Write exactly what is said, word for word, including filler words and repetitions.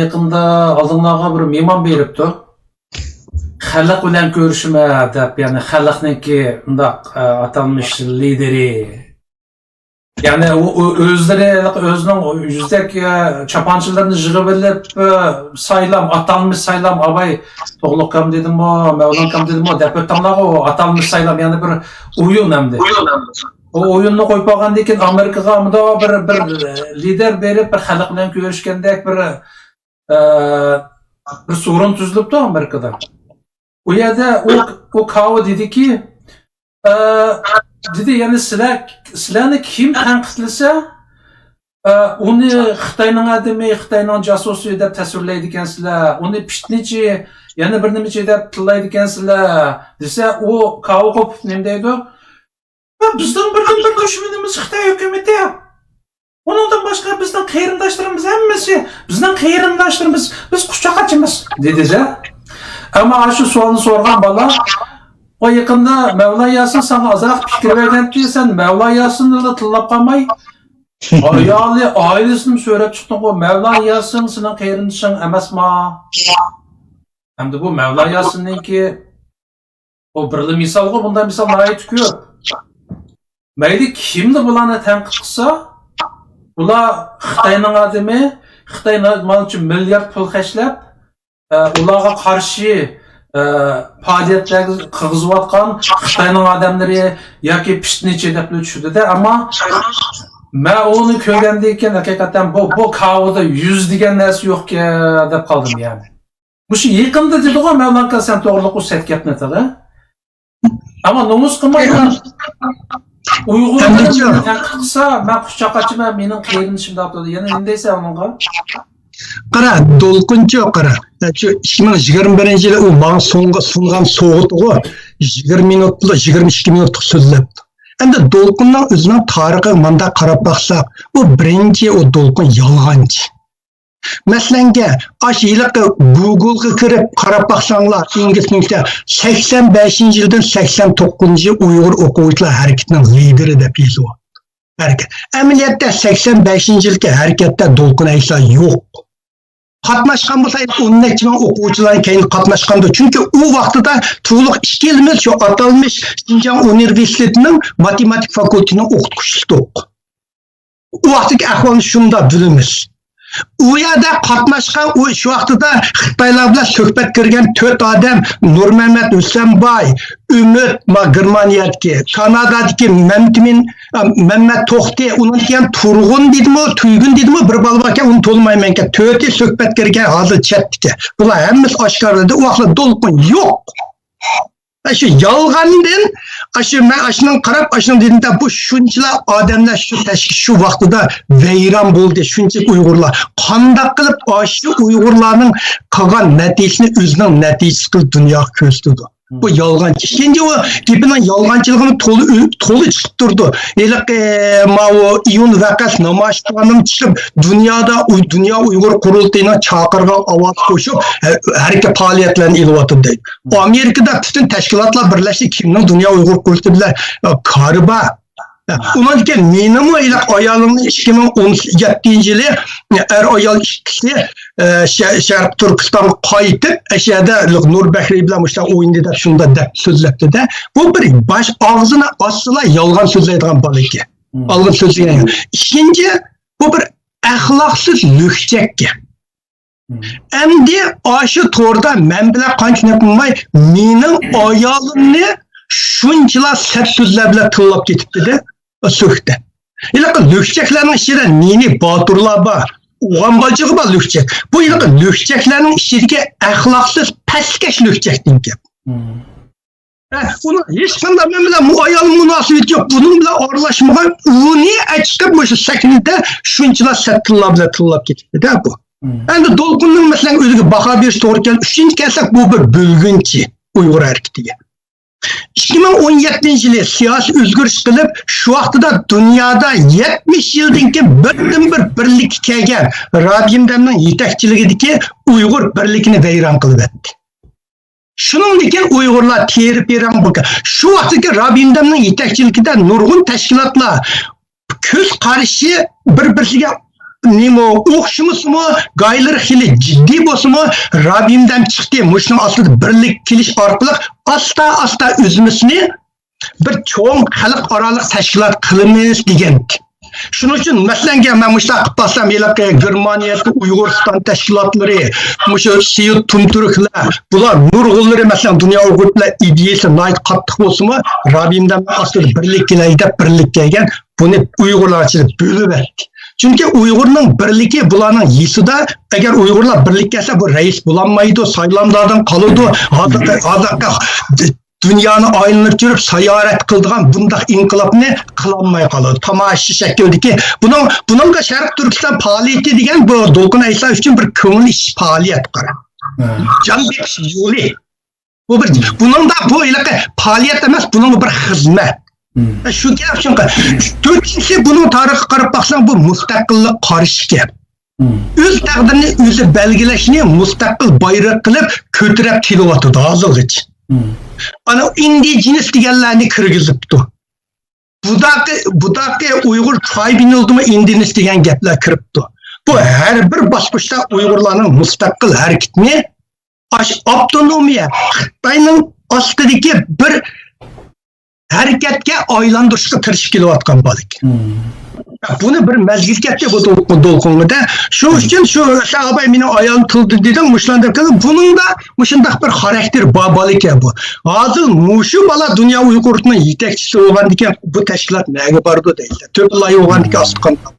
يېقىندا ئالدىڭلارغا بىر مېھمان بېرىپتۇ. خەلق بىلەن كۆرۈشىمەن دەپ، يەنى خەلقنىڭكى مۇنداق، ئە، ئاتالمىش لىدېرى. يەنى ئۇ، ئۇ ئۆزلىرى ئۆزىنىڭ يۈزدەك، ئە، چاپانچىلىرىنى يىغىۋېلىپ، ئە، سايلام، ئاتالمىش سايلام، ئاباي توغلۇقكام دېدىمۇ، مەۋلانكام دېدىمۇ دەپ ئۆتتۈڭلارغۇ، ئۇ ئاتالمىش سايلام، يەنى بىر ئويۇن ئەمدى. ئۇ ئويۇننى قويۇپ بولغاندىن كېيىن ئامېرىكىغا مۇنداق بىر، بىر، ئە، لىدېر بېرىپ، بىر خەلق بىلەن كۆرۈشكەندەك بىر، ئە، بىر سورۇن تۈزۈلۈپتۇ ئامېرىكىدا. ئۇ يەردە ئۇ، ئۇ كاۋا دېدىكى، ئە، دېدى، يەنى سىلەر، سىلەرنى كىم تەنقىدلىسە، ئە، ئۇنى خىتاينىڭ ئادىمى، خىتاينىڭ جاسۇسى دەپ تەسۋىرلەيدىكەنسىلەر، ئۇنى پىتنىچى، يەنە بىر نېمىچى دەپ تىللايدىكەنسىلەر دېسە، ئۇ كاۋا قوپۇپ نېمە دەيدۇ؟ بىزنىڭ بىردىنبىر دۈشمىنىمىز خىتاي ھۆكۈمىتى. ئۇنىڭدىن باشقا بىزنىڭ قېرىنداشلىرىمىز ھەممىسى، بىزنىڭ قېرىنداشلىرىمىز، بىز قۇچاق ئاچىمىز، دېدى-دە. ئەمما ئاشۇ سوئالنى سورىغان بالا، ئۇ يېقىندا مەۋلا ياسىن ساڭا ئازراق پىكىر بەرگەنتى، سەن مەۋلا ياسىننىلا تىللاپ قالماي، ئايالى، ئائىلىسىنىمۇ سۆرەپ چىقتىڭغۇ، مەۋلا ياسىن سېنىڭ قېرىندىشىڭ ئەمەسما؟ ئەمدى بۇ مەۋلا ياسىننىڭكى بۇ بىرلا مىسالغۇ، بۇنداق مىسال ناھايىتى كۆپ. مەيلى كىملا بۇلارنى تەنقىد قىلسا، بۇلار خىتاينىڭ ئادىمى، خىتاي مانچە مىليارد پۇل خەجلەپ، ئە، ئۇلارغا قارشى، ئە، پائالىيەتلەر قىلغۇزۇۋاتقان خىتاينىڭ ئادەملىرى ياكى پىتنىچى دەپلا چۈشىدۇ-دە. ئەمما مەن ئۇنى كۆرگەندىن كېيىن ھەقىقەتەن بۇ، بۇ كاۋىدا يۈز دېگەن نەرسە يوقكەن دەپ قالدىم يەنى. مۇشۇ يېقىندا دېدىغۇ مەۋلان ئاكا سەن توغرىلىق ئۇ سەت گەپنى تېخى. ئەمما نومۇس قىلماي ئۇيغۇرلارنى تەنقىد قىلسا، مەن قۇچاق ئاچىمەن، مېنىڭ قېرىندىشىم دەپ تۇرىدۇ. يەنە نېمە دەيسەن ئۇنىڭغا؟ قارا، دولقۇنچۇ، قارا. شۇ ئىككى مىڭ يىگىرمە بىرىنچى يىلى ئۇ ماڭا سۇنغا-، سۇنغان سوۋغىتىغۇ يىگىرمە مىنۇتلا، يىگىرمە ئىككى مىنۇتلۇق سۆزلەپتۇ. ئەمدى دولقۇننىڭ ئۆزىنىڭ تارىخىغا مۇنداق قاراپ باقساق، ئۇ بىرىنچى، ئۇ دولقۇن يالغانچى. مەسىلەنگە، ئاشۇ ھېلىقى گۇگلغا كىرىپ قاراپ باقساڭلار، ئىنگلىزچە سەكسەن بەشىنچى يىلدىن سەكسەن توققۇزىنچى يىل ئۇيغۇر ئوقۇۋچىلار ھەرىكىتىنىڭ لىدىرى دەپ يېزىلغان. ھەرىكەت. ئەمەلىيەتتە سەكسەن بەشىنچى يىلقى ھەرىكەتتە دولقۇن ئەيسا يوق. قاتناشقان بولسا، ئون نەچچە مىڭ ئوقۇغۇچىلار كەينىدىن قاتناشقاندۇ. چۈنكى ئۇ ۋاقتىدا تولۇق ئىككىلىمىز شۇ ئاتالمىش شىنجاڭ ئۇنىۋېرسىتېتىنىڭ ماتېماتىكا فاكۇلتېتىنىڭ ئوقۇتقۇچىسىدۇق. ئۇ ۋاقىتتىكى ئەھۋالنى شۇنداق بىلىمىز. ئۇ يەردە قاتناشقان، ئۇ شۇ ۋاقتىدا خىتايلار بىلەن سۆھبەت كىرگەن تۆت ئادەم، نۇرمەمەت ھۈسەنباي، ئۈمىد، ما، گېرمانىيەدىكى، كانادادىكى مەمتىمىن، ئە، مەممەت توختى، ئۇنىڭدىن كېيىن تۇرغۇن دېدىمۇ، تۈيگۈن دېدىمۇ، بىر بالا باركەن، ئۇنى تونۇمايمەنكەن. تۆتى سۆھبەت كىرگەن، ھازىر چەتتىكى. بۇلار ھەممىسى ئاشكارىلىدى. ئۇ ۋاقىتتا دولقۇن يوق. ئاشۇ يالغاندىن، ئاشۇ مەن ئاشۇنىڭ قاراپ، ئاشۇنىڭ دېدىمدە، بۇ شۇنچىلا ئادەملەر شۇ تەشكىل، شۇ ۋاقتىدا ۋەيران بولدى، شۇنچە ئۇيغۇرلار. قانداق قىلىپ ئاشۇ ئۇيغۇرلارنىڭ قىلغان نەتىجىسىنى ئۆزىنىڭ نەتىجىسى قىلىپ دۇنياغا كۆرسىتىدۇ؟ بۇ يالغانچى. ئىككىنچى، ئۇ گېپىنىڭ يالغانچىلىقىنى تولا، تولا چىقىپ تۇرىدۇ. ھېلىقى ماۋۇ ئىيۇن ۋەقەسى نامايىشقا چىقىپ، دۇنيادا، ئۇ دۇنيا ئۇيغۇر قۇرۇلتىيىنىڭ چاقىرغان ئاۋازى قوشۇپ، ھە-، ھەرىكەت پائالىيەتلەرنى ئېلىۋاتىدۇ دەيدۇ. ئامېرىكىدا پۈتۈن تەشكىلاتلار بىرلەشتى، كىمنىڭ دۇنيا ئۇيغۇر قۇرۇلتىيى بىلەن، ئە، كارى بار؟ ئۇنىڭدىن كېيىن مېنىمۇ ھېلىقى ئايالىمنى ئىككى مىڭ ئون يەتتىنچى يىلى ئەر ئايال ئىككىسى، ئە، شە-، شەرقىي تۈركىستانغا قايتىپ، ئەشەدە نۇر بەكرى بىلەن مۇشۇنداق ئوينىدى دەپ شۇنداق دەپ سۆزلەپتۇ-دە. بۇ بىر باش ئاغزىنى ئاچسىلا يالغان سۆزلەيدىغان بالا ئىكەن. يالغان سۆزلىگەن. ئىككىنچى، بۇ بىر ئەخلاقسىز لۈكچەككەن. ئەمدى ئاشۇ توردا مەن بىلەن قانچە نەپ بولماي، مېنىڭ ئايالىمنى شۇنچىلا سەت سۆزلەر بىلەن تىللاپ كېتىپتىدە، سۆكتە. ھېلىقى لۈكچەكلەرنىڭ ئىچىدە نى-نى باتۇرلار بار، ئوغان باجىغا بار لۈكچەك. بۇ ھېلىقى لۈكچەكلەرنىڭ ئىچىدىكى ئەخلاقسىز، پەسكەش لۈكچەكتىن گەپ. ھە، ئۇنىڭ ھېچقانداق مەن بىلەن بۇ ئايالنىڭ مۇناسىۋىتى يوق. بۇنىڭ بىلەن ئارىلاشمىغان، ئۇنى ئەچىقىپ مۇشۇ سەھنىدە شۇنچىلا سەت تىللار بىلەن تىللاپ كېتىپتىدە بۇ. ئەمدى دولقۇننىڭ، مەسىلەن، ئۆزىگە باھا بېرىش توغرا كەلدى. ئۈچىنچى كەلسەك، بۇ بىر بۆلگۈنچى ئۇيغۇر ھەرىكىتىگە. ئىككى مىڭ ئون يەتتىنچى يىلى سىياسىي ئۆزگىرىش قىلىپ، شۇ ۋاقتىدا دۇنيادا يەتمىش يىلدىن كېيىن بىردىنبىر بىرلىككە كەلگەن رابىي مەمتىمىننىڭ يېتەكچىلىكىدىكى ئۇيغۇر بىرلىكىنى ۋەيران قىلىۋەتتى. شۇنىڭدىن كېيىن ئۇيغۇرلار تېرە پىرەڭ بولغان. شۇ ۋاقىتتىكى رابىي مەمتىمىننىڭ يېتەكچىلىكىدە نۇرغۇن تەشكىلاتلار كۆز قارىشى بىر-بىرسىگە نېمە ئوخشىمىسىمۇ، گايلىرى خېلى جىددىي بولسىمۇ، رابىمدەن چىقتى. مۇشۇنىڭ ئاستىدا بىرلىك كېلىش ئارقىلىق ئاستا-ئاستا ئۆزىمىزنى بىر چوڭ خەلقئارالىق تەشكىلات قىلىمىز دېگەن. شۇنىڭ ئۈچۈن، مەسىلەن، مەن مۇشۇنداق قىلىپ باقسام، ھېلىقى گېرمانىيەدىكى ئۇيغۇرىستان تەشكىلاتلىرى، مۇشۇ سيۇ تۇمتۈركلەر، بۇلار نۇرغۇنلىرى، مەسىلەن، دۇنيا ئۇيغۇر بىلەن ئىدىيەسى ناھايىتى قاتتىق بولسىمۇ، رابىمدەن ئاستىدا بىرلىك كېلەي دەپ بىرلىك كەلگەن، بۇنى ئۇيغۇرلار ئىچىدە بۆلۈۋەتتى. چۈنكى ئۇيغۇرنىڭ بىرلىكى بۇلارنىڭ ھېسىدا، ئەگەر ئۇيغۇرلار بىرلىك كەلسە، بۇ رەئىس بولالمايدۇ، سايلاملاردىن قالىدۇ، ھازىرقى، ھازىرقى دۇنيانى ئايلىنىپ يۈرۈپ ساياھەت قىلىدىغان بۇنداق ئىنقىلابنى قىلالماي قالىدۇ. تاماشىچى شەكلىدىكى. بۇنىڭ، بۇنىڭغا شەرقىي تۈركىستان پائالىيىتى دېگەن بۇ دولقۇن ئەيسا ئۈچۈن بىر كۆڭۈل ئېچىش پائالىيەت قارا. جان بېقىش يولى. بۇ بىر، بۇنىڭدا بۇ ھېلىقى پائالىيەت ئەمەس، بۇنىڭ بىر خىزمەت. شۇ گەپ شۇڭقا. تۆتىنچىسى، بۇنىڭ تارىخىغا قاراپ باقساڭ، بۇ مۇستەقىللىق قارشى گەپ. ئۆز تەقدىرىنى ئۆزى بەلگىلەشنى مۇستەقىل بايرىقى قىلىپ كۆتۈرۈپ كېلىۋاتىدۇ ھازىرغىچە. ئانا ئىندىجېنىس دېگەنلەرنى كىرگۈزۈپتۇ. بۇداقى، بۇداقى ئۇيغۇر ترايبىنالدىمۇ ئىندىجېنىس دېگەن گەپلەر كىرىپتۇ. بۇ ھەر بىر باسقۇچتا ئۇيغۇرلارنىڭ مۇستەقىل ھەرىكىتىنى ئاش-، ئاپتونومىيە، خىتاينىڭ ئاستىدىكى بىر ھەرىكەتكە ئايلاندۇرۇشقا تىرىشىپ كېلىۋاتقان بالىكەن. بۇنى بىر مەزگىل كەتتى بۇ دولقۇن، دولقۇنغا-دە. شۇ ئۈچۈن شۇ سەن ئاباي مېنىڭ ئايالىم تۇردى دېدىڭ، مۇشۇلارنى دەپ كەلدىڭ. بۇنىڭدا مۇشۇنداق بىر خاراكتېر بار بالىكەن بۇ. ھازىر مۇشۇ بالا دۇنيا ئۇيغۇرىنىڭ يېتەكچىسى بولغاندىكىن بۇ تەشكىلات نەگە بارىدۇ دەيدۇ. تۆت لايىھە بولغاندىكىن ئاستى قانداق؟